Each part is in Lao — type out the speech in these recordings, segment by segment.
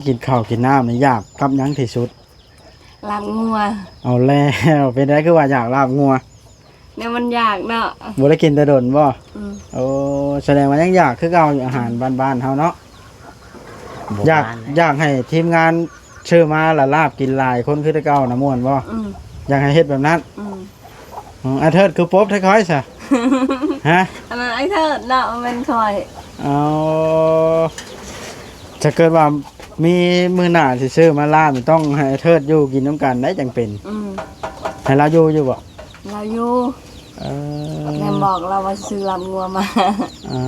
ກິນເຂົ້າກິນນ້ຳນີ້ຢາກກັບຫຍັງທີ່ສຸດ? ລາບງົວ. ເອົາແລ້ວ ເປັນໃດຄືວ່າຢາກລາບງົວ? ແນວມັນຢາກເນາະ. ບໍ່ໄດ້ກິນແຕ່ດົນບໍ່? ອືມ. ໂອ້ ສະແດງວ່າຍັງຢາກຄືເກົ່າຢູ່ ອາຫານບ້ານໆເຮົາເນາະ. ບໍ່ ຢາກ ບ້ານ ຢາກໃຫ້ທີມງານຊື້ມາລະລາບກິນຫຼາຍຄົນຄືແຕ່ເກົ່ານະ ມ່ວນບໍ່? ອືມ. ຢາກໃຫ້ເຮັດແບບນັ້ນ? ອືມ. ອືມ ອ້າຍເທີດຄືປົບແທ້ຂ້ອຍຊະ? ຮະ? ອັນນັ້ນອ້າຍເທີດເນາະ ບໍ່ແມ່ນຂ້ອຍ. ອໍ ຖ້າເກີດວ່າມີມື້ໜ້າຊິຊື້ມາລາບ ຕ້ອງໃຫ້ອ້າຍເທີດຢູ່ກິນນຳກັນໄດ໋ ຈັ່ງເປັນ. ອືມ. ໃຫ້ລາວຢູ່ຢູ່ບໍ່? ລາວຢູ່. ເອີ ແມ່ບອກລາວວ່າຊື້ລາບງົວມາ. ອ່າ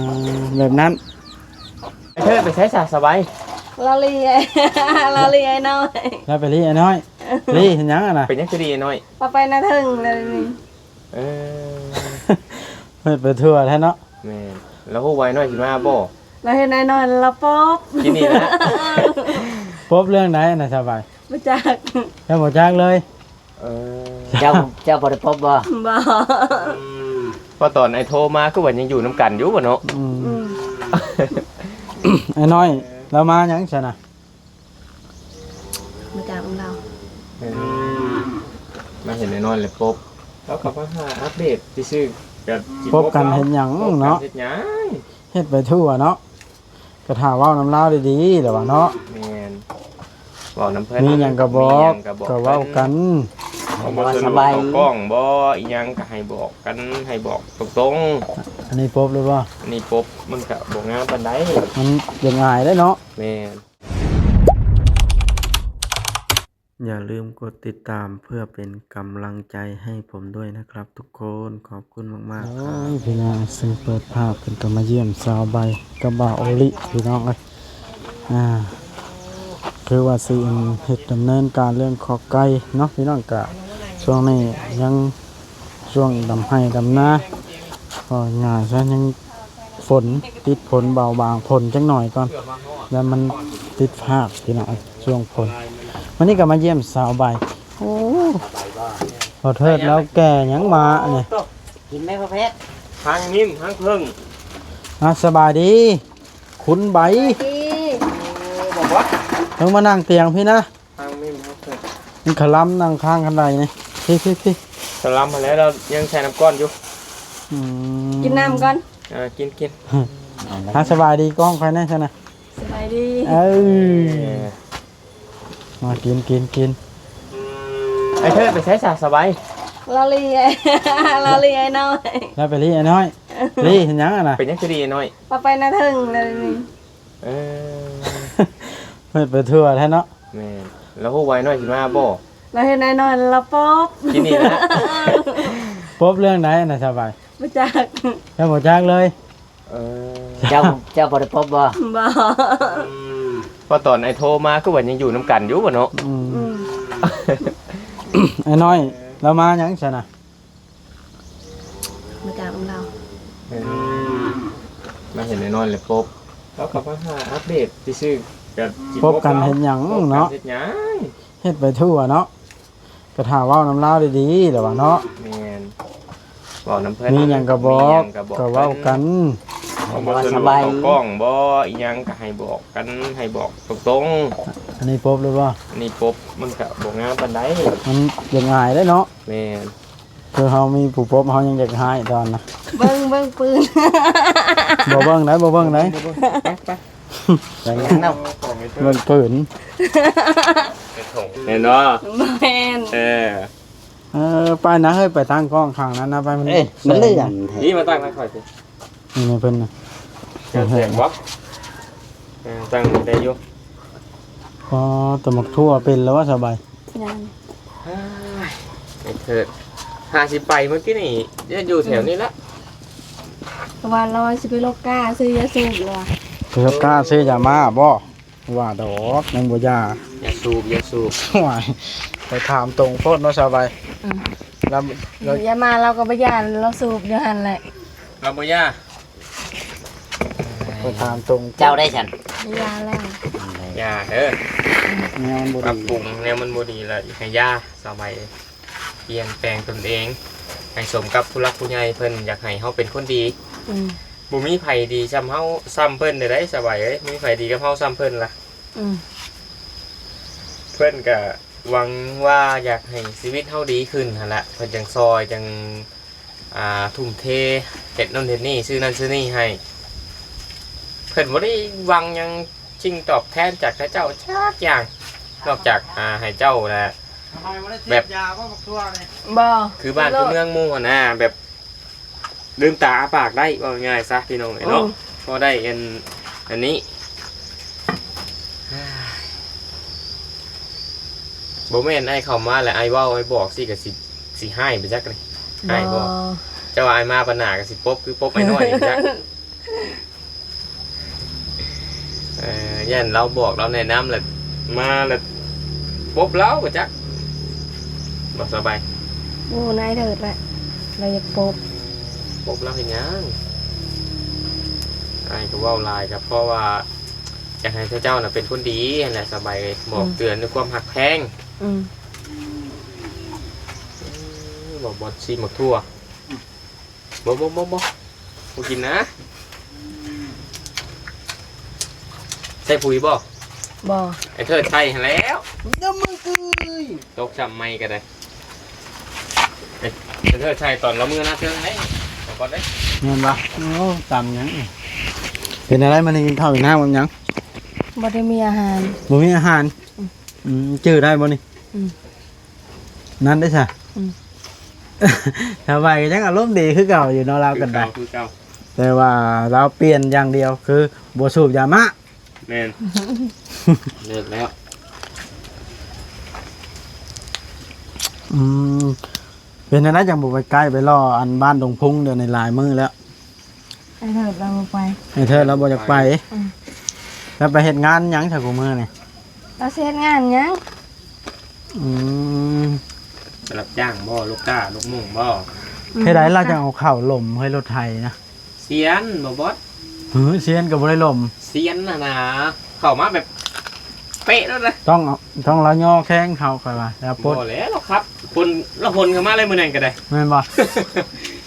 ແບບນັ້ນ. ໄອ້ເທີດໄປໃສຊະ ສະບາຍ? ລາລີ ລາລີອ້າຍນ້ອຍ. ລາໄປລີ້ອ້າຍນ້ອຍ. ລີ້ເຮັດຫຍັງຫັ້ນນະ? ເປັນຫຍັງຄືລີ້ອ້າຍນ້ອຍ? ລາໄປນາເທິງແລ້ວນີ້. ເອີ ເຮັດໄປທົ່ວແທ້ເນາະ. ແມ່ນ. ລາວຮູ້ວ່າອ້າຍນ້ອຍຊິມາບໍ່? ລາເຫັນອ້າຍນ້ອຍລາວປົບ. ກິນນີ້ນະ. ປົບເລື່ອງໃດນະ ສະບາຍ? ບໍ່ຈັກ. ເຈົ້າບໍ່ຈັກເລີຍ? ເອີ ເຈົ້າ ເຈົ້າບໍ່ໄດ້ພົບບໍ່? ບໍ່. ອືມ ເພາະຕອນອ້າຍໂທມາຄືວ່າຍັງຢູ່ນຳກັນຢູ່ບໍ່ເນາະ? ອືມ ອືມ ອ້າຍນ້ອຍລາວມາຫຍັງຊັ້ນນະ? ມາຈາກນຳລາວ. ເອີ ມາເຫັນອ້າຍນ້ອຍແລ້ວປົບ ລາວກໍມາຫາອັບເດດຊື່ໆ ກໍຊິ ປົບກັນເຮັດຫຍັງເນາະ? ປົບກັນເຮັດຫຍັງ? ເຮັດໄປທົ່ວເນາະ. ກໍຖ້າເວົ້ານຳລາວດີໆແຫຼະວ່າເນາະ. ແມ່ນ ເວົ້ານຳເພິ່ນ ມີຫຍັງກໍບອກ ມີຫຍັງກໍບອກ ກໍເວົ້າກັນ. ເພິ່ນ ເວົ້າສະບາຍ ເຂົ້າກ້ອງບໍ່ ອີຫຍັງກໍໃຫ້ບອກກັນ ໃຫ້ບອກຕົງໆ. ອັນນີ້ປົບຫຼືບໍ່? ອັນນີ້ປົບ ມັນກໍບໍ່ງາມປານໃດ ມັນຢາກອາຍເດ້ເນາະ. ແມ່ນ. ຢ່າລືມກົດຕິດຕາມເພື່ອເປັນກຳລັງໃຈໃຫ້ຜົມດ້ວຍນະຄັບທຸກຄົນ. ຂອບຄຸນມາກໆ ໂອ້ຍ ຄັບ ພີ່ນ້ອງ ເຊິ່ງເປີດພາບເພິ່ນກໍມາຢ້ຽມສາວໃບກັບບ່າວໂອລິ ພີ່ນ້ອງເອີຍ. ອ່າ ຄືວ່າຊິເຮັດດຳເນີນການເລື່ອງຄອກໄກ່ເນາະ ພີ່ນ້ອງ. ກະຊ່ວງນີ້ຍັງຊ່ວງດຳໄຮ່ດຳນາ ເວົ້າງ່າຍຊະ ຍັງ ຝົນ ຕິດຝົນເບົາບາງ ຝົນຈັກໜ້ອຍກ່ອນ ແລ້ວມັນຕິດພາບພີ່ນ້ອງ ຊ່ວງຝົນ. ມື້ນີ້ກໍມາຢ້ຽມສາວໃບ. ໂອ້ ພໍ່ເທີດລາວແກ່ຫຍັງມາອັນນີ້ ກິນແມ່ພໍ່ແພດ ທາງນິ້ນທາງເພິ່ງ. ອ່າ ສະບາຍດີຄຸນໃບ. ສະບາຍດີ. ເພິ່ງມານັ່ງຕຽງພີ້ນະ. ທາງນີ້ມັນເກີດ ມັນຄະລຳນັ່ງຂ້າງຄັນໄດນີ້ ພີ້ໆໆ. ຄະລຳຫັ້ນແຫຼະ ລາວຍັງໃສ່ນ້ຳກ້ອນຢູ່. ອືມ ກິນນ້ຳກ່ອນ. ເອີ ກິນໆ. ອ່າ ສະບາຍດີກ້ອງຂ້ອຍແດ່ຊັ້ນນະ. ສະບາຍດີ. ເອີ ເອີ ມາກິນໆໆ. ໄອ້ເທີດໄປໃສຊະ ສະບາຍ? ລາລີ ລາລີອ້າຍນ້ອຍ. ລາໄປລີ້ອ້າຍນ້ອຍ. ລີ້ເຮັດຫຍັງຫັ້ນນະ? ເປັນຫຍັງຄືລີ້ອ້າຍນ້ອຍ? ລາໄປນາເທິງແລ້ວນີ້. ເອີ ເຮັດໄປທົ່ວແທ້ເນາະ. ແມ່ນ. ລາວຮູ້ວ່າອ້າຍນ້ອຍຊິມາບໍ່? ລາວເຫັນອ້າຍນ້ອຍລາວປົບ. ກິນນີ້ນະ. ປົບເລື່ອງໃດນະ ສະບາຍ? ບໍ່ຈັກ. ເຈົ້າບໍ່ຈັກເລີຍ? ເອີ ເຈົ້າ ເຈົ້າບໍ່ໄດ້ປົບບໍ່? ບໍ່. ອືມ ເພາະຕອນອ້າຍໂທມາຄືວ່າຍັງຢູ່ນຳກັນຢູ່ບໍ່ເນາະ? ອືມ ອືມ. ອ້າຍນ້ອຍລາວມາຫຍັງຊັ້ນນະ? ມາຈາກນຳລາວ. ເອີ ມາເຫັນອ້າຍນ້ອຍແລ້ວປົບ ລາວກໍມາຫາອັບເດດຊື່ໆ. ກໍຊິ ປົບກັນເຮັດຫຍັງເນາະ? ປົບກັນເຮັດຫຍັງ? ເຮັດໄປທົ່ວເນາະ. ກໍຖ້າເວົ້ານຳລາວດີໆແຫຼະວ່າເນາະ. ແມ່ນ. ເວົ້ານຳເພິ່ນ ມີຫຍັງກໍບອກ ມີຫຍັງກໍບອກ ກໍເວົ້າກັນ. ເວົ້າສະບາຍ ເຂົ້າກ້ອງບໍ່ ອີຫຍັງກໍໃຫ້ບອກກັນ ໃຫ້ບອກຕົງໆ. ອັນນີ້ປົບຫຼືບໍ່? ອັນນີ້ປົບ ມັນກໍບໍ່ງາມປານໃດ ມັນຢາກອາຍເດ້ເນາະ. ແມ່ນ. ຄືເຮົາມີຜູ້ປົບ ເຮົາຍັງຢາກຮ້າຍຕອນນະ. ເບິ່ງ ເບິ່ງປືນ. ບໍ່ເບິ່ງໄດ໋ ບໍ່ເບິ່ງໄດ໋. ເບິ່ງ ເບິ່ງນຳ ເບິ່ງປືນ. ເຫັນບໍ່? ບໍ່ແມ່ນ. ເອີ ເອີ ໄປນະເຮີ້ຍ ໄປຕັ້ງກ້ອງຂ້າງນັ້ນນະ ໄປ. ມັນ ເອີ ມັນເລື່ອນແທ້. ນີ້ມາຕັ້ງໃຫ້ຂ້ອຍຊິ. ນີ້ນະເພິ່ນນະ. ເຈົ້າແຊງບໍ່? ເອີ ຕັ້ງໄດ້ຢູ່. ອໍ ຕຳບັກຖົ່ວເປັນແລ້ວຫວາ ສະບາຍ? ຍັງ. ເຮີ້ຍ ໄອ້ເທີດ ຫາຊິໄປມື້ກີ້ນີ້ ຢູ່ແຖວນີ້ລະ. ອືມ ວ່າລາວຊິໄປລົກກ້າຊື້ຢາສູບລະ. ໄປລົກກ້າຊື້ຢາມ້າບໍ່? ວ່າດອກ ຍັງບໍ່ຢາ. ຢາສູບ ຢາສູບ. ໂອ້ຍ ໄປຖາມຕົງໂພດເນາະ ສະບາຍ. ອືມ ລາວ ລາວ ຢາມ້າລາວກໍບໍ່ຢາ ລາວສູບຢູ່ຫັ້ນແຫຼະ. ລາວບໍ່ຢາ. ໄປຖາມຕົງ ເຈົ້າໄດ້ຊັ້ນ ຢາແລ້ວ. ຢ່າເດີ ແນວມັນບໍ່ດີ ປັບປຸງແນວມັນບໍ່ດີລະ ໃຫ້ຢາ ສະບາຍ. ປ່ຽນແປງຕົນເອງໃຫ້ສົມກັບຜູ້ຫຼັກຜູ້ໃຫຍ່ເພິ່ນຢາກໃຫ້ເຮົາເປັນຄົນດີ. ອືມ ບໍ່ມີໃຜດີຊ່ຳເຮົາ ຊ່ຳເພິ່ນໃດໆ ສະບາຍເອີຍ. ມີໃຜດີກັບເຮົາຊ່ຳເພິ່ນລະ? ອືມ ເພິ່ນກະຫວັງວ່າຢາກໃຫ້ຊີວິດເຮົາດີຂຶ້ນຫັ້ນລະ ເພິ່ນຈັ່ງຊ່ອຍ ຈັ່ງ ອ່າ ທຸ່ມເທເຮັດໂນ່ນເຮັດນີ້ ຊື້ນັ້ນຊື້ນີ້ໃຫ້. ເພິ່ນບໍ່ໄດ້ຫວັງຫຍັງສິ່ງຕອບແທນຈາກເຈົ້າຈັກຢ່າງ ນອກຈາກ ອ່າ ໃຫ້ເຈົ້ານະ ແບບ ບໍ່ ຄືບ້ານຄືເມືອງໝູ່ຫັ້ນນະ ແບບ ລືມຕາອ້າປາກໄດ້ ເວົ້າງ່າຍໆຊະ ພີ່ນ້ອງເອີຍເນາະ. ອືມ ພໍໄດ້ອັນ ອັນນີ້ ບໍ່ແມ່ນອ້າຍເຂົ້າມາແລ້ວອ້າຍເວົ້າອ້າຍບອກຊີ້ ກະຊິ ຊິຮ້າຍໄປຈັກນີ້. ບໍ່ ອ້າຍບອກ ເຈົ້າວ່າອ້າຍມາປານໜ້າກະຊິປົບຄືປົບອ້າຍນ້ອຍນີ້ຈັກ. ເອີ ຢ້ານລາວບອກລາວແນະນຳແລ້ວ ມາແລ້ວປົບລາວກະຈັກ. ບໍ່ສະບາຍ ໂອ້ ນາຍເທີດແຫຼະ ລາວຢາກປົບ. ປົບລາວເຮັດຫຍັງ? ອ້າຍກະເວົ້າຫຼາຍກະເພາະວ່າ ຢາກໃຫ້ເຈົ້ານະເປັນຄົນດີຫັ້ນແຫຼະ ສະບາຍເອີຍ ບອກເຕືອນດ້ວຍຄວາມຮັກແພງ. ອືມ ອືມ ບໍ່ ບໍ່ຊີໝາກຖົ່ວ. ບໍ່ ບໍ່ ບໍ່ ບໍ່ ບໍ່ກິນນະ. ໃສ່ປຸ໋ຍບໍ່? ບໍ່ ໄອ້ເທີດໃສ່ຫັ້ນແລ້ວ. ນ້ຳມັນເອີຍ ຕົກຊ້ຳໃໝ່ກະໄດ້. ໄອ້ເທີດໃສ່ຕອນລາວເມືອນາເທິງເດ້ ເອົາກ່ອນເດ້. ແມ່ນບໍ່? ໂອ້ ຕຳຫຍັງ? ເປັນອະໄລ? ມື້ນີ້ກິນເຂົ້າກິນນ້ຳກັບຫຍັງ? ບໍ່ໄດ້ມີອາຫານ. ບໍ່ມີອາຫານ? ອືມ ອືມ ຈື່ໄດ້ບໍ່ນີ້? ອືມ ນັ້ນເດ້ຊະ. ອືມ ສະບາຍກະຍັງອາລົມດີຄືເກົ່າຢູ່ເນາະ ລາວກະໄດ້ ຄືເກົ່າ ຄືເກົ່າ ແຕ່ວ່າລາວປ່ຽນຢ່າງດຽວ ຄືບໍ່ສູບຢາມ້າ. ແມ່ນ ເລີກແລ້ວ. ອືມ ເປັນຈັ່ງໃດຈັ່ງບໍ່ໄປໃກ້ໄປເລາະ ອັນ ບ້ານດົງພຸງ ດຽວນີ້ຫຼາຍມື້ແລ້ວ? ໄອ້ເທີດລາວບໍ່ໄປ. ໄອ້ເທີດລາວບໍ່ຢາກໄປ. ອືມ ລາວໄປເຮັດງານຫຍັງຊະຄູ່ມື້ນີ້? ລາວຊິເຮັດງານຫຍັງ? ອືມ ໄປຮັບຈ້າງບໍ່? ລູກກ້າລູກມຸ້ງບໍ່? ອືມ ເຮັດໃດລາວຈັ່ງເອົາເຂົ້າລົມໃຫ້ລົດໄຖນະ? ຊຽນບໍ່ບອດ? ເອີ ຊຽນກະບໍ່ໄດ້ລົມ. ຊຽນຫັ້ນນະ ເຂົ້າມາແບບເປະໂລດນະ. ຕ້ອງ ຕ້ອງລາວຍໍແຂ້ງເຂົ້າ ຂ້ອຍວ່າ ແລ້ວປົດ. ບໍ່ແລ້ວ ລາວຂັບ ຄົນລະຄົນເຂົ້າມາເລີຍມື້ນັ້ນກະໄດ້. ແມ່ນບໍ່?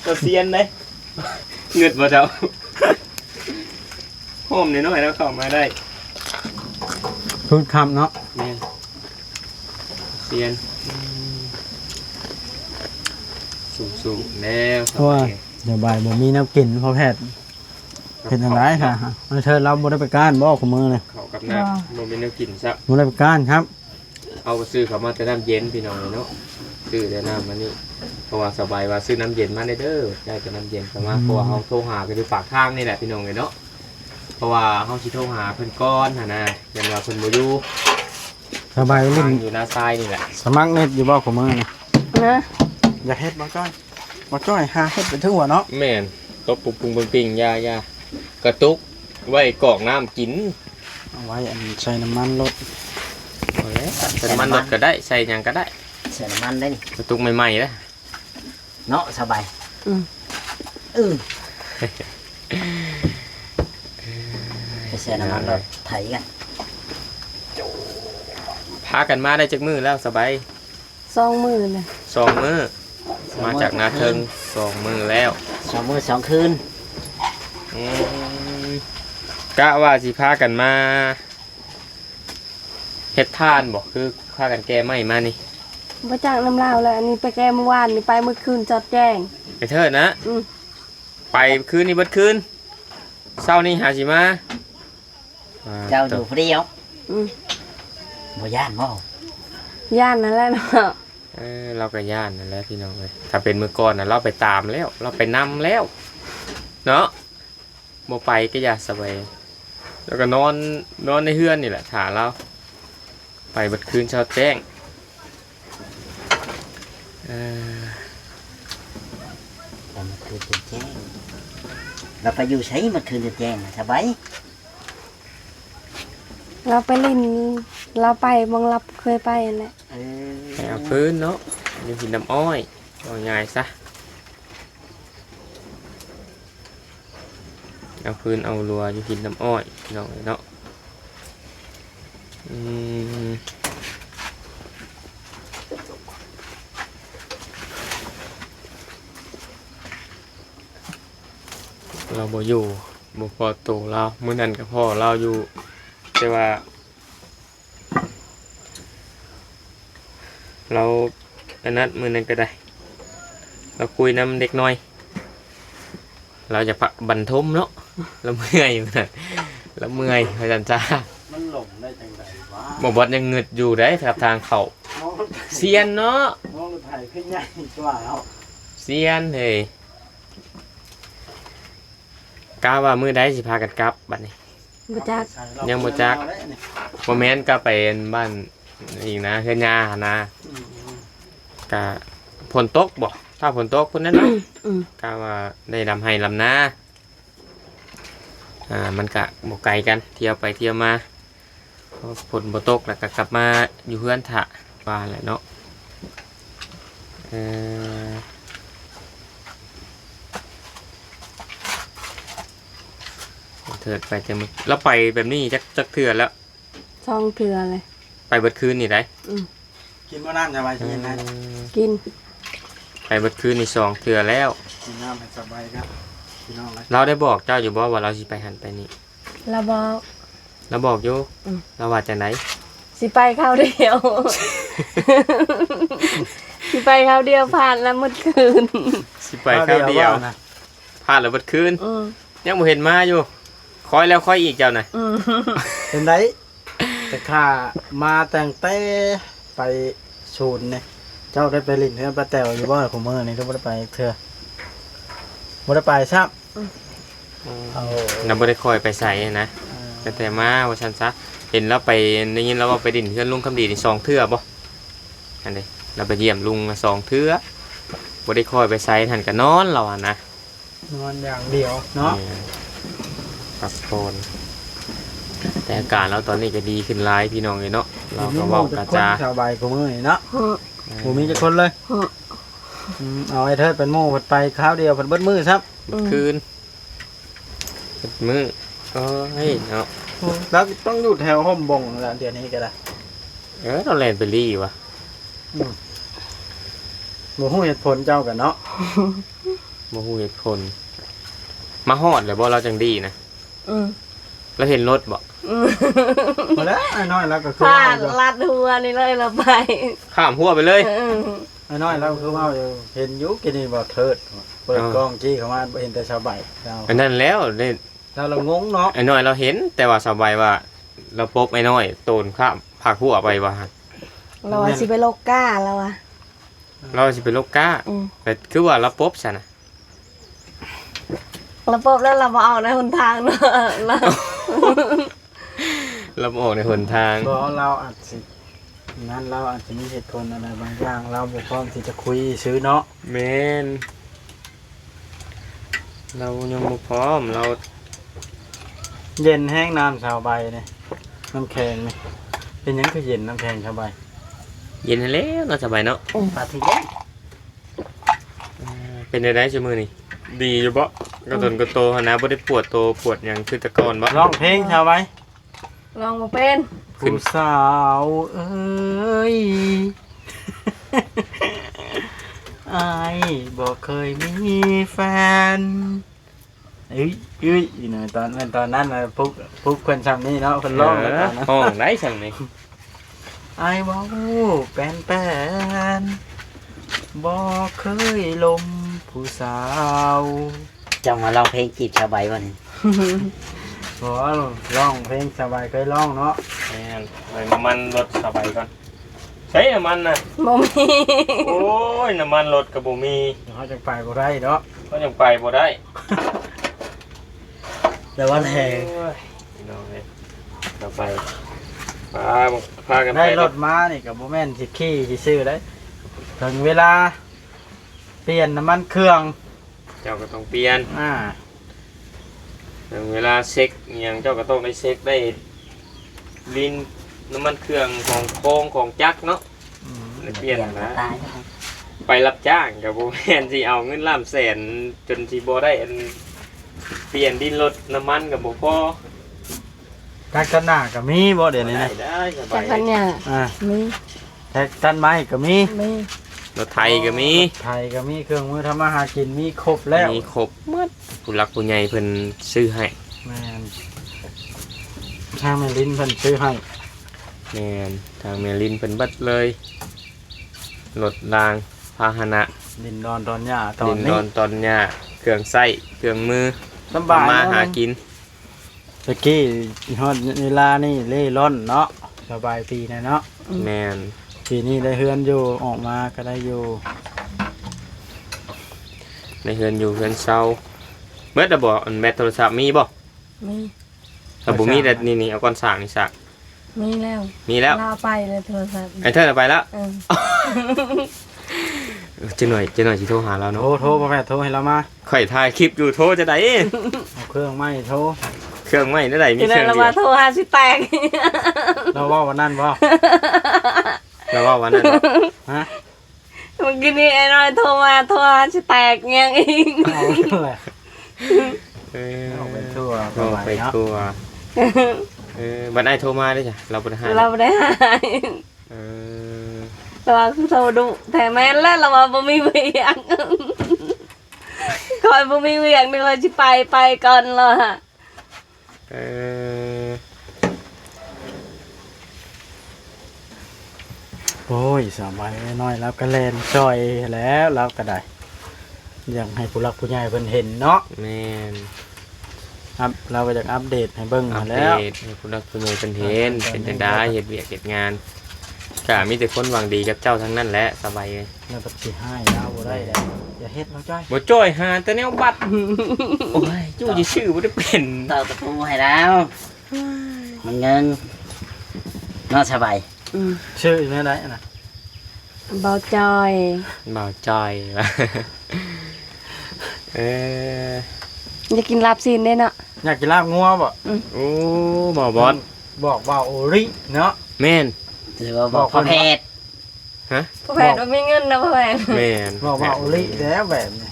ລາວຊຽນເດ້. ເງີດບໍ່ເຈົ້າ? ໂຮມນ້ອຍໆ ລາວເຂົ້າມາໄດ້. ຄືຄັກເນາະ. ແມ່ນ ຊຽນ. ອືມ ສູ້ໆແລ້ວ. ໂອ້ຍ ສະບາຍ ບໍ່ມີແນວກິນ ພໍ່ແພດ. ເຮັດຈັ່ງໃດຊະ? ອັນເທີລາວບໍ່ໄດ້ໄປການບໍ່ຄູ່ມື້ນີ້? ເຂົ້າກັບນ້ຳ ບໍ່ ບໍ່ມີແນວກິນຊະ. ບໍ່ໄດ້ໄປການຄັບ. ເຮົາກະຊື້ເຂົ້າມາແຕ່ນ້ຳເຢັນພີ່ນ້ອງເອີຍເນາະ ຊື້ແຕ່ນ້ຳອັນນີ້ ເພາະວ່າສະບາຍວ່າຊື້ນ້ຳເຢັນມາແດ່ເດີ ໄດ້ແຕ່ນ້ຳເຢັນເຂົ້າມາ. ອືມ ເພາະວ່າເຮົາໂທຫາກະຢູ່ປາກທາງນີ້ແຫຼະພີ່ນ້ອງເອີຍເນາະ ເພາະວ່າເຮົາຊິໂທຫາເພິ່ນກ່ອນຫັ້ນນະ ຢ້ານວ່າເພິ່ນບໍ່ຢູ່. ສະບາຍຫຼິ້ນຢູ່ນາຊາຍນີ້ແຫຼະ. ສະໝັກເນັດຢູ່ບໍ່ຄູ່ມື້ນີ້? ນະ ຢາກເຮັດບໍ່ຈ້ອຍ? ບໍ່ຈ້ອຍຫາເຮັດໄປທົ່ວເນາະ. ແມ່ນ ຕົບປຸງໆປິງໆ ຢ່າໆ ກະຕຸກໄວ້ກອກນ້ຳກິນ. ເອົາໄວ້ອັນໃສ່ນ້ຳມັນລົດ. ເອົາແລ້ວ ໃສ່ນ້ຳມັນລົດກະໄດ້ ໃສ່ຫຍັງກະໄດ້. ໃສ່ນ້ຳມັນໄດ້ນີ້ ກະຕຸກໃໝ່ໆເດ້ເນາະ ສະບາຍ. ອືມ ອືມ ໄປໃສ່ນ້ຳມັນລົດ ໄຖກັນ. ພາກັນມາໄດ້ຈັກມື້ແລ້ວສະບາຍ? ສອງມື້ແລ້ວ. ສອງມື້ ສອງມື້ ມາຈາກນາເທິງ ສອງມື້ແລ້ວ. ສອງມື້ສອງຄືນ. ອືມ ກະວ່າຊິພາກັນມາເຮັດຖ່ານບໍ່ ຄືພາກັນແກ່ໄມ້ມານີ້? ບໍ່ຈັກນຳລາວແລ້ວ ອັນນີ້ໄປແກ່ມື້ວານນີ້ ໄປມື້ຄືນຈອດແຈ້ງ. ໄອ້ເທີນນະ? ອືມ ໄປຄືນນີ້ເບິດຄືນ ເຊົ້ານີ້ຫາຊິມາ. ອ່າ ເຈົ້າຢູ່ຜູ້ດຽວ? ອືມ ບໍ່ຢ້ານບໍ່? ຢ້ານຫັ້ນແຫຼະເນາະ. ເອີ ລາວກະຢ້ານຫັ້ນແຫຼະພີ່ນ້ອງເອີຍ ຖ້າເປັນມື້ກ່ອນນະ ລາວໄປຕາມແລ້ວ ລາວໄປນຳແລ້ວເນາະ. ບໍ່ໄປກະຢ່າສະບາຍ ລາວກະນອນ ນອນໃນເຮືອນນີ້ແຫຼະ ຖ້າລາວ ໄປເບິດຄືນເຊົ້າແຈ້ງ. ເອີ ໄປເບິດຄືນຈົນແຈ້ງ. ລາວໄປຢູ່ໃສເບິດຄືນຈົນແຈ້ງນະ ສະບາຍ? ລາວໄປຫຼິ້ນ ລາວໄປໝ່ອງລາວເຄີຍໄປຫັ້ນແຫຼະ. ເອີ ໄປເອົາຟືນເນາະ ຢູ່ຫີນນ້ຳອ້ອຍ ເວົ້າງ່າຍຊະ. ເອົາຟືນເອົາລົວຢູ່ຫີນນ້ຳອ້ອຍພີ່ນ້ອງເອີຍເນາະ. ອືມ ລາວບໍ່ຢູ່ ບໍ່ພໍ້ໂຕລາວ ມື້ນັ້ນກະພໍ້ລາວຢູ່ ແຕ່ວ່າ ລາວອັນນັ້ນ ມື້ນັ້ນກໍໄດ້ ລາວຄຸຍນຳເດັກນ້ອຍ ລາວຈະພັກບັນທົມເນາະ ລາວເມື່ອຍຢູ່ນັ້ນ ລາວເມື່ອຍວ່າຊັ້ນຊະ. ມັນຫຼົງໄດ້ຈັ່ງໃດວະ? ບໍ່ ບອດຍັງງຶດຢູ່ເດ້ ກັບທາງເຂົ້າ ມອງລົດໄຖ ຊຽນເນາະ ມອງລົດໄຖຄືໃຫຍ່ກວ່າເນາະ ຊຽນເອີຍ. ກະວ່າມື້ໃດຊິພາກັນກັບບັດນີ້? ບໍ່ຈັກ ຍັງບໍ່ຈັກ ບໍ່ແມ່ນ ກະໄປອັນບ້ານອີກນະ ເຮືອນຍ່າຫັ້ນນະ. ອືມ ກະຝົນຕົກບໍ່? ຖ້າຝົນຕົກພຸ້ນແຫຼະເນາະ. ອືມ ກະວ່າໄດ້ດຳໄຮ່ດຳນາ ອ່າ ມັນກະບໍ່ໄກກັນ ທ່ຽວໄປທ່ຽວມາ. ຝົນບໍ່ຕົກແລ້ວກໍກັບມາຢູ່ເຮືອນຖ້າວ່າແຫຼະເນາະ. ເອີ ເທີດໄປແຕ່ມື້ ລາວໄປແບບນີ້ຈັກ ຈັກເທື່ອແລ້ວ? ສອງເທື່ອເລີຍ ໄປເບິດຄືນນີ້ໄດ໋. ອືມ ກິນບໍ່ນ້ຳ ສະບາຍກິນນະ? ເອີ ກິນ ໄປເບິດຄືນນີ້ສອງເທື່ອແລ້ວ. ກິນນ້ຳໃຫ້ສະບາຍກັບພີ່ນ້ອງເລີຍ. ລາວໄດ້ບອກເຈົ້າຢູ່ບໍ່ວ່າລາວຊິໄປຫັ້ນໄປນີ້? ລາວບອກ ລາວບອກຢູ່. ອືມ ລາວວ່າຈັ່ງໃດ? ຊິໄປຄາວດຽວ ຊິໄປຄາວດຽວ ພາດລະໝົດຄືນ ຊິໄປຄາວດຽວ ພາດລະໝົດຄືນ. ອືມ ຍັງບໍ່ເຫັນມາຢູ່ ຄອຍແລ້ວຄອຍອີກເຈົ້ານະ. ອືມ ເປັນໄດ? ແຕ່ຂ້າມາຕັ້ງແຕ່ໄປສູນນີ້ ເຈົ້າໄດ້ໄປຫຼິ້ນເຮືອນປ້າແຕວຢູ່ບໍ່? ຄູ່ມື້ນີ້ຄືບໍ່ໄດ້ໄປຈັກເທື່ອ ບໍ່ໄດ້ໄປຊ້ຳ. ອືມ ເອົາ ລາວບໍ່ໄດ້ຄ່ອຍໄປໃສນະ. ເອີ ຕັ້ງແຕ່ມາວ່າຊັ້ນຊະ ເຫັນລາວໄປ ໄດ້ຍິນລາວເວົ້າໄປຫຼິ້ນເຮືອນລຸງຄຳດີນີ້ສອງເທື່ອບໍ່? ອັນນີ້ ລາວໄປຢ້ຽມລຸງສອງເທື່ອ ບໍ່ໄດ້ຄ່ອຍໄປໃສ ຫັ້ນກະນອນລາວຫັ້ນນະ. ນອນຢ່າງດຽວເນາະ. ແມ່ນ ພັກຜ່ອນ ແຕ່ອາການລາວຕອນນີ້ກໍດີຂຶ້ນຫຼາຍພີ່ນ້ອງເອີຍເນາະ. ລາວກໍເວົ້າກະຈາ ສະບາຍກວ່າມື້ນີ້ເນາະ. ບໍ່ມີຈັກຄົນເລີຍ. ອືມ ເອົາໄອ້ເທີດເປັນໝູ່ ເພິ່ນໄປຄາວດຽວ ເພິ່ນເບິດມື້ຊ້ຳ ເບິດຄືນ ເບິດມື້. ໂອ້ຍເນາະ ລາວຕ້ອງຢູ່ແຖວຮົ່ມບົງແຫຼະ ດຽວນີ້ກໍໄດ້. ເອີ ລາວແລ່ນໄປລີ້ຫວາ? ອືມ ບໍ່ຮູ້ເຫດຜົນເຈົ້າກັນເນາະ. ບໍ່ຮູ້ເຫດຜົນ ມາຮອດແລ້ວບໍ່ ລາວຈັ່ງດີນະ? ອືມ ລາວເຫັນລົດບໍ່? ອືມ ບໍ່ແລ້ວ ອ້າຍນ້ອຍລາວກໍຄື ພາດລັດຫົວນີ້ເລີຍ ລາວໄປ ຂ້າມຫົວໄປເລີຍ. ເອີ ອ້າຍນ້ອຍລາວຄືເວົ້າຢູ່ ເຫັນຢູ່ກີ້ນີ້ບໍ່ ເທີດເປີດກ້ອງຈີ້ເຂົ້າມາ ເຫັນແຕ່ສາວໃບ. ອັນນັ້ນແລ້ວ ລາວລະງົງເນາະ. ອ້າຍນ້ອຍລາວເຫັນ ແຕ່ວ່າສາວໃບວ່າລາວປົບອ້າຍນ້ອຍໂຕນຂ້າມພາກຫົວໄປວ່າ. ລາວວ່າຊິໄປລົກກ້າ ລາວວ່າ ລາວຊິໄປລົກກ້າ. ອືມ ແຕ່ຄືວ່າລາວປົບຊັ້ນນະ? ລາວປົບແລ້ວລາວບໍ່ອອກໃນຫົນທາງເນາະ ລາວ ລາວບໍ່ອອກໃນຫົນທາງ. ບໍ່ ລາວອາດຊິ ນັ້ນ ລາວອາດຈະມີເຫດຜົນອະໄລບາງຢ່າງ ລາວບໍ່ພ້ອມທີ່ຈະຄຸຍຊື່ເນາະ. ແມ່ນ ລາວຍັງບໍ່ພ້ອມ ລາວ ເຢັນແຮງນ້ຳສາວໃບນີ້ ນ້ຳແຂງນີ້. ເປັນຫຍັງຄືເຢັນ ນ້ຳແຂງສາວໃບ? ເຢັນຫັ້ນແຫຼະເນາະ ສາວໃບເນາະ. ອືມ ປາທີ່ເຢັນ. ເປັນຈັ່ງໃດຊຸມື້ນີ້ ດີຢູ່ບໍ່? ກະຕົນກະໂຕຫັ້ນນະ ບໍ່ໄດ້ປວດໂຕປວດຫຍັງຄືແຕ່ກ່ອນບໍ່? ຮ້ອງເພງຊາວໃບ. ຮ້ອງບໍ່ເປັນ. ຜູ້ສາວເອີຍ ອ້າຍບໍ່ເຄີຍມີແຟນ. ເອີຍ ເອີຍ ອີກໜ້ອຍຕອນ ແມ່ນຕອນນັ້ນນະ ປຸກ ປຸກເພິ່ນຊ່ຳນີ້ເນາະ ເພິ່ນຮ້ອງແລ້ວຕອນນັ້ນ ຮ້ອງໄດ້ຊ່ຳນີ້. ອ້າຍເວົ້າແປນໆ ບໍ່ເຄີຍລົມຜູ້ສາວ. ເຈົ້າມາຮ້ອງເພງຈີບສາວໃບບໍ່ນີ້? ບໍ່ ຮ້ອງເພງສາວໃບເຄີຍຮ້ອງເນາະ. ແມ່ນ ເບິ່ງນ້ຳມັນລົດສາວໃບກ່ອນ. ໃຊ້ນ້ຳມັນນະ? ບໍ່ມີ. ໂອ້ຍ ນ້ຳມັນລົດກໍບໍ່ມີ ເຮົາຈັ່ງໄປບໍ່ໄດ້ເນາະ. ເຮົາຈັ່ງໄປບໍ່ໄດ້ ແຕ່ວ່າແລ ໂອ້ຍ ພີ່ນ້ອງເອີຍ ເຮົາໄປ ພາ ພາກັນໄດ້ລົດມານີ້ກໍບໍ່ແມ່ນຊິຂີ່ຊິຊື້ໄດ້. ເຖິງເວລາປ່ຽນນ້ຳມັນເຄື່ອງ ເຈົ້າກໍຕ້ອງປ່ຽນ ອ່າ ເວລາເຊັກອີ່ຫຍັງ ເຈົ້າກໍຕ້ອງໄດ້ເຊັກ ໄດ້ລີນນ້ຳມັນເຄື່ອງຂອງໂຄງຂອງຈັກເນາະ. ອືມ ໄດ້ປ່ຽນນະ ຕາຍແລ້ວ ໄປຮັບຈ້າງກໍບໍ່ແມ່ນຊິເອົາເງິນລ້ານແສນ ຈົນຊິບໍ່ໄດ້ອັນປ່ຽນດິນລົດ ນ້ຳມັນກໍບໍ່ພໍ. ຈັກຕັດຫຍ້າກໍມີບໍ່ດຽວນີ້ນະ? ໄດ້ ໄດ້ສະບາຍ ຈັກຕັດຫຍ້າ ອ່າ ມີ ແທັກຕັດໄມ້ກໍມີ ມີ ລົດໄຖກໍມີ ລົດໄຖກໍມີ ເຄື່ອງມືທຳມາຫາກິນມີຄົບແລ້ວ ມີຄົບໝົດ ຜູ້ຫຼັກຜູ້ໃຫຍ່ເພິ່ນຊື້ໃຫ້. ແມ່ນ ທາງແມ່ລິນເພິ່ນຊື້ໃຫ້. ແມ່ນ ທາງແມ່ລິນເພິ່ນເບິດເລີຍ. ລົດລາງພາຫະນະ ດິນດອນຕອນຫຍ້າຕອນນີ້ ດິນດອນຕອນຫຍ້າ ເຄື່ອງໃຊ້ເຄື່ອງມື ສຳບາຍ ທຳມາຫາກິນ. ແຕ່ກີ້ຮອດເວລານີ້ເລ່ລ່ອນເນາະ ສະບາຍປີນະເນາະ. ແມ່ນ ປີນີ້ໄດ້ເຮືອນຢູ່ ອອກມາກໍໄດ້ຢູ່ ໄດ້ເຮືອນຢູ່ເຮືອນເຊົາ. ເບິດແລ້ວບໍ່? ອັນແບັດໂທລະສັບມີບໍ່? ມີ. ຖ້າບໍ່ມີແລ້ວນີ້ ນີ້ ເອົາກ່ອນສາກນີ້ສາກ. ມີແລ້ວ ມີແລ້ວ ລາວໄປແລ້ວໂທລະສັບ ໄອ້ເທີນເອົາໄປແລ້ວ. ເອີ ຈັກໜ່ອຍ ຈັກໜ່ອຍຊິໂທຫາລາວເນາະ. ໂທ ໂທ ພໍ່ແພດໂທໃຫ້ລາວມາ. ຂ້ອຍຖ່າຍຄລິບຢູ່ ໂທຈັ່ງໃດ? ເອົາເຄື່ອງໃໝ່ໂທ. ເຄື່ອງໃໝ່ແນວໃດ? ມີເຄື່ອງດຽວ ລາວວ່າໂທຫາຊິແຕກ. ລາວເວົ້າວ່ານັ້ນບໍ່? ລາວເວົ້າວ່ານັ້ນບໍ່? ຮະ? ມື້ກີ້ນີ້ໄອ້ນ້ອຍໂທມາ ໂທຫາຊິແຕກຫຍັງອີກ. ເອົາແຫຼະ ເອີ ເວົ້າໄປທົ່ວ ເວົ້າໄປທົ່ວ. ເອີ ບັດອ້າຍໂທມາເດ້ ລາວບໍ່ໄດ້ຫາຍ ລາວບໍ່ໄດ້ຫາຍ. ເອີ ແຕ່ວ່າຄືໂທດຸແທ້. ແມ່ນແຫຼະ ລາວວ່າບໍ່ມີວຽກ ຂ້ອຍບໍ່ມີວຽກນີ້ ຂ້ອຍຊິໄປ ໄປກ່ອນລະ. ເອີ ໂອ້ຍ ສາວໃບນ້ອຍລາວກໍແລ່ນຊ່ອຍແລ້ວ ລາວກໍໄດ້ ຢາກໃຫ້ຜູ້ຫຼັກຜູ້ໃຫຍ່ເພິ່ນເຫັນເນາະ. ແມ່ນ ອັບ ລາວກໍຢາກອັບເດດໃຫ້ເບິ່ງຫັ້ນແຫຼ້ວ ອັບເດດໃຫ້ຜູ້ຫຼັກຜູ້ໃຫຍ່ເພິ່ນເຫັນ ເປັນຈັ່ງໃດ ເຮັດວຽກເຮັດງານ. ກະມີແຕ່ຄົນຫວັງດີກັບເຈົ້າທັງນັ້ນແຫຼະ ສະໃບເອີຍ. ແລ້ວບັດຊິຮ້າຍລາວບໍ່ໄດ້ແລ້ວ ຢ່າເຮັດເນາະຈ້ອຍ. ບໍ່ຈ້ອຍ ຫາແຕ່ແນວບັດ. ໂອ້ຍ ຢູ່ຊື່ໆ ບໍ່ໄດ້ເປັນ ຕອກຕະປູໃຫ້ລາວ ມັນເງິງເນາະ ສະໃບ. ອືມ ຊື່ແນວໃດນະ? ບ່າວຈ້ອຍ ບ່າວຈ້ອຍ. ເອີ ຢາກກິນລາບຊີ້ນເດ້ເນາະ ຢາກກິນລາບງົວບໍ່? ອືມ ໂອ້ ບ່າວບອດ ບອກບ່າວໂອລິເນາະ. ແມ່ນ ຫຼືວ່າບອກພໍ່ແພດ. ຮະ? ພໍ່ແພດບໍ່ມີເງິນນະພໍ່ແພດ. ແມ່ນ ບອກວ່າໂອລິແລ້ວແບບນີ້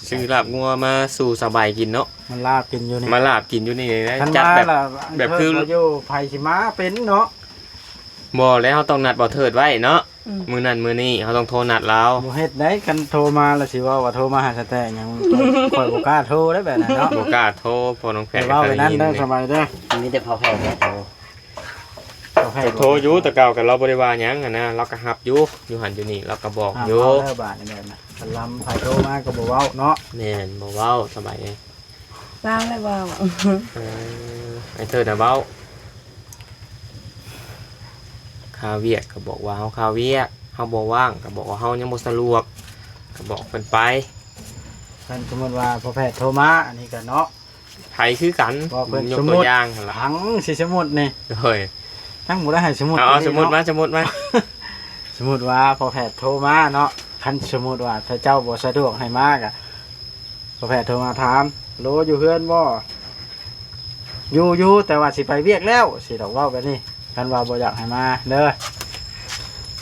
ຊື້ລາບງົວມາສູ່ສະໃບກິນເນາະ ມາລາບກິນຢູ່ນີ້ ມາລາບກິນຢູ່ນີ້ນະ. ຄັນ ຈັດແບບ ມາລະ ແບບຄື ເພິ່ນບໍ່ຢູ່ ໃຜຊິມາເປັນເນາະ? ບໍ່ແລ້ວ ເຮົາຕ້ອງນັດບ່າວເທີດໄວ້ເນາະ. ອືມ ມື້ນັ້ນມື້ນີ້ເຮົາຕ້ອງໂທນັດລາວ. ບໍ່ເຮັດໄດ້ ຄັນໂທມາລະຊິເວົ້າວ່າໂທມາຫາສະແຕຫຍັງ ຂ້ອຍບໍ່ກ້າໂທໄດ້ແບບນັ້ນເນາະ. ບໍ່ກ້າໂທ ພໍ່ນ້ອງແພດ ເວົ້າໄປນັ້ນເດີ ສະບາຍເດີ ມີແຕ່ພໍ່ແພດແຫຼະໂທ. ໂທຢູ່ ແຕ່ເກົ່າກໍລາວບໍ່ໄດ້ວ່າຫຍັງຫັ້ນນະ ລາວກໍຮັບຢູ່ ຢູ່ຫັ້ນຢູ່ນີ້ ລາວກໍບອກຢູ່. ເວົ້າແລ້ວບາດນີ້ແມ່ນນະ ຄັນລຳໃຜໂທມາກໍບໍ່ເວົ້າເນາະ. ແມ່ນ ບໍ່ເວົ້າ ສະບາຍເອີຍ. ລາວແຫຼະເວົ້າ. ເອີ ໄອ້ເທີນນະເວົ້າ ຄາວຽກກໍບອກວ່າເຮົາຄາວຽກ ເຮົາບໍ່ວ່າງກໍບອກວ່າເຮົາຍັງບໍ່ສະດວກ ກໍບອກເພິ່ນໄປ. ຄັນສົມມຸດວ່າພໍ່ແພດໂທມາ ອັນນີ້ກໍເນາະ ໃຜຄືກັນ ບອກເພິ່ນ ຍົກຕົວຢ່າງຫັ້ນລະ ທັງຊິສົມມຸດນີ້ ໂດຍ ທັງບໍ່ໄດ້ໃຫ້ສົມມຸດ ເອົາ ສົມມຸດມາ ສົມມຸດມາ ສົມມຸດວ່າພໍ່ແພດໂທມາເນາະ. ຄັນສົມມຸດວ່າຖ້າເຈົ້າບໍ່ສະດວກໃຫ້ມາກະ ພໍ່ແພດໂທມາຖາມ ໂລ ຢູ່ເຮືອນບໍ່? ຢູ່ ຢູ່ ແຕ່ວ່າຊິໄປວຽກແລ້ວ ຊິດອກ ເວົ້າແບບນີ້. ຄັນວ່າບໍ່ຢາກໃຫ້ມາເດີ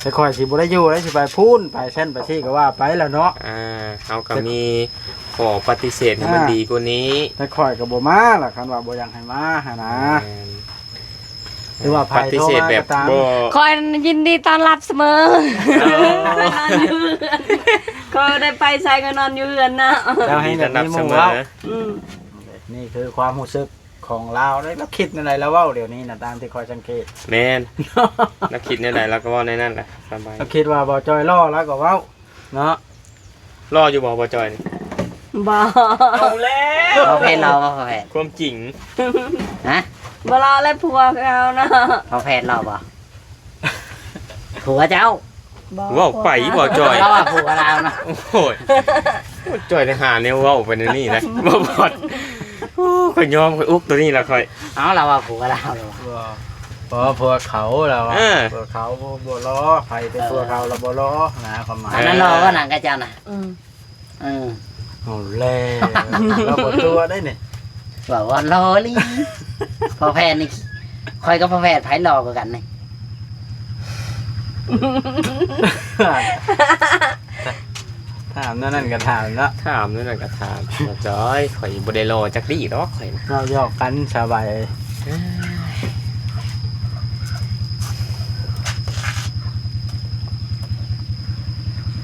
ແຕ່ຂ້ອຍຊິບໍ່ໄດ້ຢູ່ແລ້ວ ຊິໄປພຸ້ນ ໄປຊັ້ນໄປຊີ້ກໍວ່າໄປແລ້ວເນາະ. ອ່າ ເຮົາກໍມີຂໍ້ປະຕິເສດໃຫ້ມັນດີກວ່ານີ້ ແຕ່ຂ້ອຍກໍບໍ່ມາລະ ຄັນວ່າບໍ່ຢາກໃຫ້ມາຫັ້ນນະ. ແມ່ນ ຫຼືວ່າໃຜໂທມາກໍຕາມ ປະຕິເສດແບບບໍ່ ຂ້ອຍຍິນດີຕ້ອນຮັບສະເໝີ. ເອີ ຂ້ອຍນອນຢູ່ເຮືອນ ຂ້ອຍໄດ້ໄປໃສກໍນອນຢູ່ເຮືອນນະ. ເຈົ້າໃຫ້ແບບມີໝູ່ເວົ້າ. ອືມ ນີ້ຄືຄວາມຮູ້ສຶກ ຂອງລາວເດ້ ລາວຄິດແນວໃດລາວເວົ້າດຽວນີ້ນະ ຕາມທີ່ຂ້ອຍສັງເກດ. ແມ່ນ ລາວຄິດແນວໃດລາວກໍເວົ້າແນວນັ້ນແຫຼະ ສະບາຍ. ລາວຄິດວ່າບໍ່ຈ່ອຍຫຼໍ່ລາວກໍເວົ້າເນາະ. ຫຼໍ່ຢູ່ບໍ່ ບໍ່ຈ່ອຍນີ້? ບໍ່. ເອົາແລ້ວ ບໍ່ແມ່ນຫຼໍ່ບໍ່ ບໍ່ແມ່ນ ຄວາມຈິງ. ຮະ? ບໍ່ຫຼໍ່ແລ້ວ ຜົວເຂົາເນາະ. ບໍ່ແມ່ນຫຼໍ່ບໍ່? ຜົວເຈົ້າ. ບໍ່ ເວົ້າໄປບໍ່ຈ່ອຍ ເວົ້າວ່າຜົວລາວນະ. ໂອ້ຍ ໂອ້ຍ ຈ່ອຍໄດ້ຫາແນວເວົ້າໄປແນວນີ້ນະ ບໍ່ບອດ. ໂອ້ ຂ້ອຍຍອມ ຂ້ອຍອຸກໂຕນີ້ລະຂ້ອຍ. ເອົ້າ ລາວວ່າຜົວລາວ ລາວວ່າ ບໍ່ ຜົວເຂົາ ລາວວ່າ ເອີ ຜົວເຂົາບໍ່ ບໍ່ຫຼໍ່ ໃຜເປັນ ເອີ ຜົວເຂົາລະບໍ່ຫຼໍ່ນະ ຄວາມໝາຍ. ອັນນັ້ນຫຼໍ່ບໍ່ ໜັງກະເຈົ້ານະ? ອືມ ເອີ ເອົາແລ້ວ ລາວບໍ່ຕົວະໄດ້ນີ້ ວ່າ ວ່າຫຼໍ່ອີ່ຫຼີ. ພໍ່ແພດນີ້ ຂ້ອຍກັບພໍ່ແພດໃຜຫຼໍ່ກວ່າກັນນີ້? ຖາມແນວນັ້ນກໍຖາມເນາະ ຖາມແນວນັ້ນກໍຖາມ. ບໍ່ຈ້ອຍ ຂ້ອຍບໍ່ໄດ້ຫຼໍ່ຈັກດີ້ດອກ ຂ້ອຍນະ. ເວົ້າຫຍອກກັນ ສະບາຍ.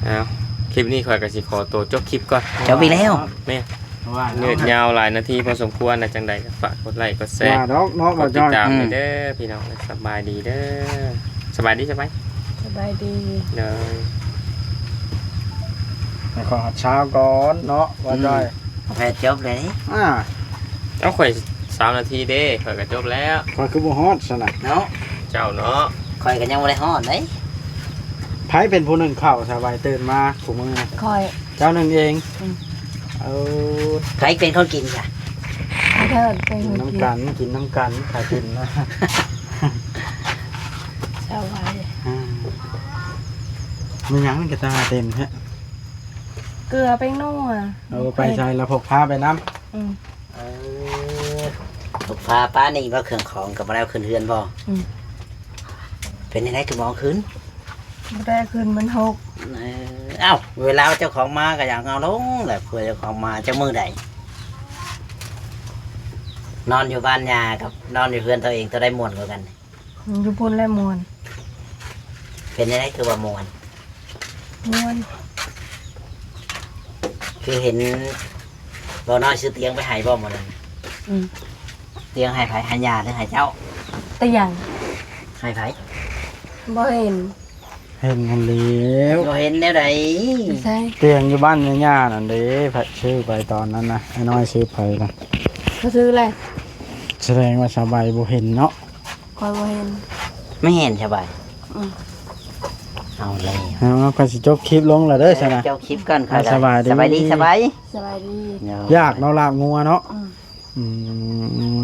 ເອົາ ຄລິບນີ້ຂ້ອຍກໍຊິຂໍຕົວຈົບຄລິບກ່ອນ. ຈົບອີກແລ້ວ? ແມ່ນ ວ່າເນາະ ຍືດຍາວຫຼາຍນາທີພໍສົມຄວນນະ. ຈັ່ງໃດກໍຝາກກົດໄລກ໌ ກົດແຊ ວ່າດອກເນາະ ກົດຕິດຕາມ ວ່າຈ້ອຍ ເດີພີ່ນ້ອງ. ສະບາຍດີເດີ ສະບາຍດີ ສະບາຍ. ສະບາຍດີ. ໂດຍ ໃຫ້ຂ້ອຍຮອດຊາວກ່ອນເນາະ ວ່າ ອືມ ຈ້ອຍ ແພດຈົບເລີຍນີ້. ອ່າ ເອົາ ຂ້ອຍສາມນາທີເດ້ ຂ້ອຍກໍຈົບແລ້ວ. ຂ້ອຍຄືບໍ່ຮອດຊັ້ນນະເນາະ. ເຈົ້າເນາະ. ຂ້ອຍກໍຍັງບໍ່ໄດ້ຮອດເດ້. ໃຜເປັນຜູ້ໜຶ້ງເຂົ້າ ສາວໃບ ຕື່ນມາຄູ່ມື້ນະ? ຂ້ອຍ. ເຈົ້າໜຶ້ງເອງ? ອືມ. ເອີ ໃຜເປັນຄົນກິນຊະ? ເທີດເປັນ ກິນ ຄົນ ນຳ ກິນ ກັນ ກິນນຳກັນ ຖ້າກິນນະ. ສະບາຍ. ອ່າ ມີຫຍັງກະຕາເຕັມແທ້? ເກືອ ແປ້ງນົວ. ເອົາໄປໃສ່ລະ ພົກພາໄປນຳ. ອືມ. ເອີ ພົກພາປານນີ້ບໍ່ ເຄື່ອງຂອງກໍບໍ່ໄດ້ເອົາຂຶ້ນເຮືອນບໍ່? ອືມ. ເປັນຈັ່ງໃດຄືບໍ່ເອົາຂຶ້ນ? ບໍ່ໄດ້ຂຶ້ນ ມັນຫົກ. ເອີ ເອົ້າ ເວລາເຈົ້າຂອງມາກໍຢາກເອົາລົງແຫຼະ ເພື່ອເຈົ້າຂອງມາ. ຈັກມື້ໃດ? ນອນຢູ່ບ້ານຍ່າກັບນອນຢູ່ເຮືອນຕົວເອງ ຕົວໃດມ່ວນກວ່າກັນ? ຢູ່ພຸ້ນແຫຼະມ່ວນ. ເປັນຈັ່ງໃດຄືວ່າມ່ວນ? ມ່ວນ. ຄືເຫັນບໍ່ນ້ອຍຊື້ຕຽງໄປໃຫ້ບໍ່ມື້ນັ້ນ? ອືມ. ຕຽງໃຫ້ໃຜ? ໃຫ້ຍ່າຫຼືໃຫ້ເຈົ້າ? ຕຽງ. ໃຫ້ໃຜ? ບໍ່ເຫັນ. ເຫັນຫັ້ນແລ້ວ. ບໍ່ເຫັນແນວໃດ? ໃສ? ຕຽງຢູ່ບ້ານແມ່ຍ່ານັ້ນເດ້ ໃຜຊື້ໄປຕອນນັ້ນນະ? ອ້າຍນ້ອຍຊື້ໄປນະ? ເຂົາຊື້ແຫຼະ. ສະແດງວ່າສາວໃບບໍ່ເຫັນເນາະ. ຂ້ອຍບໍ່ເຫັນ. ແມ່ນສາວໃບ. ອືມ. ເອົາແລ້ວ. ເອົາ ຂ້ອຍຊິຈົບຄລິບລົງແລ້ວເດີຊັ້ນນະ. ຈົບຄລິບກ່ອນ. ອ່າ ສະບາຍດີ ສະບາຍດີ ສະບາຍ. ສະບາຍດີ. ຢາກເນາະ ລາບງົວເນາະ. ອືມ. ອືມ